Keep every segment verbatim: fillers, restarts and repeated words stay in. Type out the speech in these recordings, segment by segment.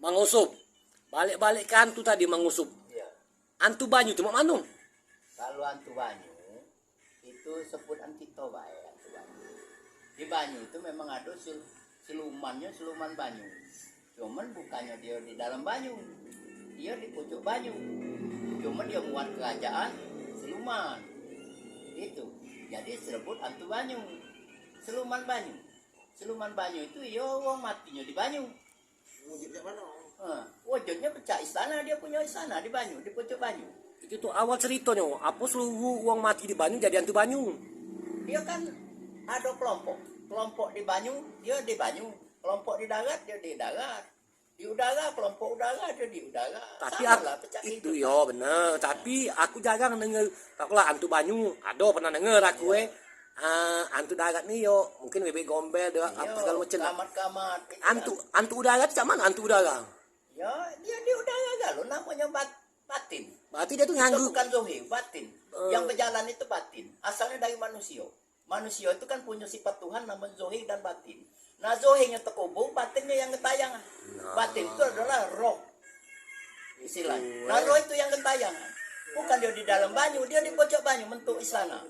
Mang Usup. Balik-balik ke antu tadi, Mang Usup. Iya. Antu banyu tu mak mano? Kalu antu banyu, itu sebutan kito bae, antu banyu. Di banyu itu memang ado sil-, silumannyo, siluman banyu. Cuman bukannyo dio di dalam banyu. Dio di pucuk banyu. Cuman dio muat kerajaan siluman. Itu. Jadi disebut antu banyu. Siluman banyu. Siluman banyu itu iyo wong matinyo di banyu. Wujudnyo mano? Ha, wujudnyo pecak istana, dio punyo istana di banyu, di pucuk banyu. Itu tu awal ceritonyo, apo seluruh wong mati di banyu jadi antu banyu? Dio kan ado kelompok. Kelompok di banyu, dio di banyu. Kelompok di darat, dio di darat. Di udara, kelompok udara, dio di udara. Tapi Samo aku, lah, pecak itu hidup. Yo bener, tapi aku jarang denger, tak lah antu banyu, ado pernah denger aku, eh. Ah, antu darat ni yo, mungkin bebek gombel, dah, apo segalo macam. Kamat-kamat, itu antu, kan. Antu udara tu cak mano antu udara? Ya, dia di udara galo, namonyo bat-, batin. Berarti dia tu nganggu. Itu bukan zohir, batin. Eh. Yang berjalan itu batin. Asalnya dari manusia. Manusia itu kan punya sifat Tuhan namonyo zohir dan batin. Nah, zohirnya terkubur, batinnya yang gentayang. Nah. Batin itu adalah roh. Istilah. Iya. Nah, roh itu yang gentayang. Bukan dia di dalam banyu, dia di pucuk banyu, bentuk istana.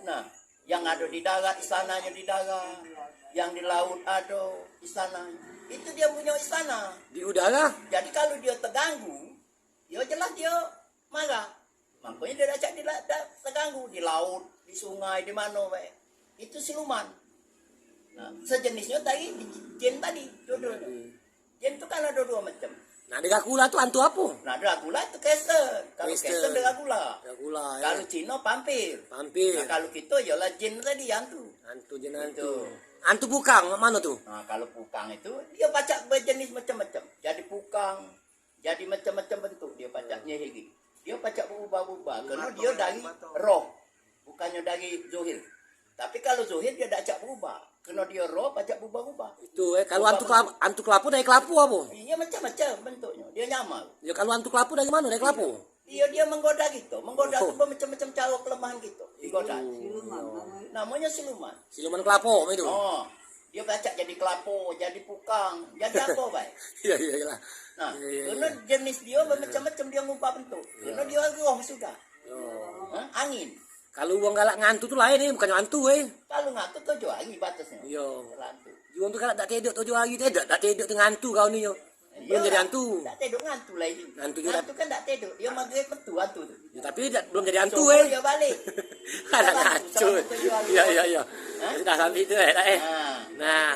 Nah, yang ada di darat, istananya di darat. Yang di laut ada istana. Itu dia punya istana. Di udara? Jadi, kalau dia terganggu, ya jelas dia marah. Makanya dia dak cak di la-, dak terganggu di laut, di sungai, di mano bae. Itu siluman. Nah, sejenisnya tadi, jin tadi, jodoh. Jin tu kan ada dua macam. Nah, Dracula tu antu apo? Nah, Dracula tu Kristen. Kalau Kristen. Kristen Dracula. Dracula, ya. Kalau Cina vampir. Vampir. Nah, kalau kita ialah jin tadi, antu. Antu, jin antu. Itu. Antu bukang, mak mano tu? Nah, kalau bukang itu, dia pacak berjenis macam-macam. Jadi bukang, jadi macam-macam bentuk dia pacak nyihiri. Dia pacak berubah-ubah. Karena dia dari roh. Bukannyo dari zohir. Tapi kalau zohir dia dak cak berubah. Karena dia roh pacak berubah-ubah. Itu, eh, kalau antu kelap-, antu kelapo dari kelapo apo? Iya, macam-macam bentuknya. Dia nyamar. Ya, kalau antu kelapo dari mano? Dari kelapo? Iya, dia menggoda kita. Menggoda tu bermacam-macam cara kelemahan kita. Digoda. Siluman, namanya. Namanya siluman. Siluman kelapo itu. Oh. Dia pacak jadi kelapo, jadi bukang, jadi apo bae. Iya, iya, iya. Nah, karena jenis dia bermacam-macam, dia ngubah bentuk. Karena dia roh sudah. Hah? Angin. Kalau wong galak ngantu tu lain ni, bukannyo antu, eh. Kalau ngantu tujuh hari batasnya. Iya. Kalau antu. Wong tu galak dak tedok tujuh hari, tedok, dak tedok tu ngantu kau ni, yo. Belum jadi antu. Dak tedok ngantu lah ini. Ngantu juga. Ngantu kan dak tedok. Dia maghrib metu antu tu. Ya, tapi dak, belum jadi antu, eh. Dia balik. Ada ngaco. Iya, iya, iya. Hah? Sudah sampai tu, eh, dak, eh. Nah. Nah.